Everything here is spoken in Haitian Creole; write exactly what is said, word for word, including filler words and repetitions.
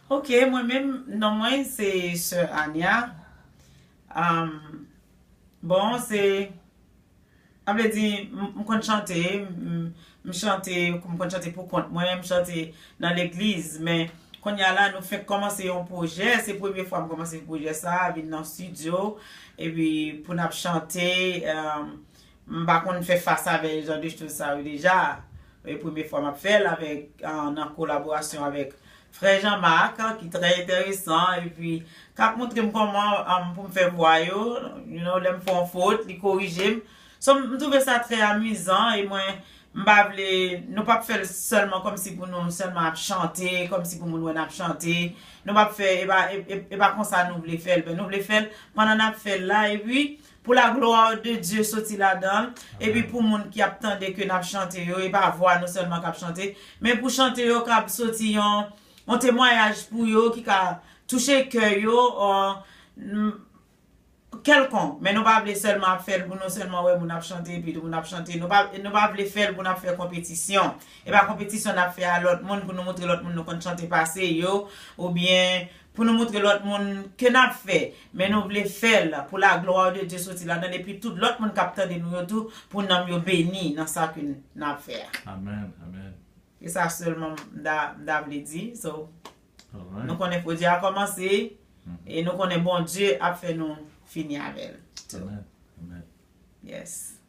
Ok, mwen menm, non mwen se Sè Ania. Um, bon, se, sa vle di, m, m konn chante, m, m chante, m konn chante pou kont mwen, m chante nan legliz, men kounye a la, nou fenk kòmanse yon pwojè, se premye fwa m kòmanse pwojè sa, vin nan estidyo, epi pou n ap chante, um, m pa konn fè fas avè jan de choz sa yo deja. E premye fwa m ap fè l avèk, uh, nan kolaborasyon avèk frè Jean Marc, ki trè enteresan, epi k ap montre m kòman, um, pou m fè vwa yo, you know, lè m fè yon fot, li korije m. So, m twouve sa trè amizan, e mwen, m pa vle, nou p ap fè l sèlman kòmsi pou nou sèlman ap chante, kòmsi pou moun wè n ap chante. Nou p ap fè, e pa, e, e, e pa konsa nou vle fè l, men nou vle fè l pandan n ap fè l la, epi pou la glwa de Dye soti ladan l, epi pou moun ki ap tande ke n ap chante yo, e pa vwa nou sèlman k ap chante, men pou chante yo ka soti yon, yon temwayaj pou yo, ki ka touche kè yo, uh, kèlkonk, men nou pa vle sèlman ap fè l pou nou sèlman wè moun ap chante, epi moun ap chante. Nou pa, nou pa vle fè l pou n ap fè konpetisyon. E pa konpetisyon n ap fè a lòt moun pou nou montre lòt moun nou konn chante pase yo, oubyen pou nou montre lòt moun ke n ap fè. Men nou vle fè l pou la glwa de Dye soti ladan l, epi tout lòt moun k ap tande nou yo tou, pou nanm yo beni nan sa ke n ap fè a. Amen, amen. E sa sèlman m ta, m ta vle di. So, Alright. Nou konnen pwojè a kòmanse, e nou konnen Bondye ap fè nou fini avè l. Amen, amen. Yes.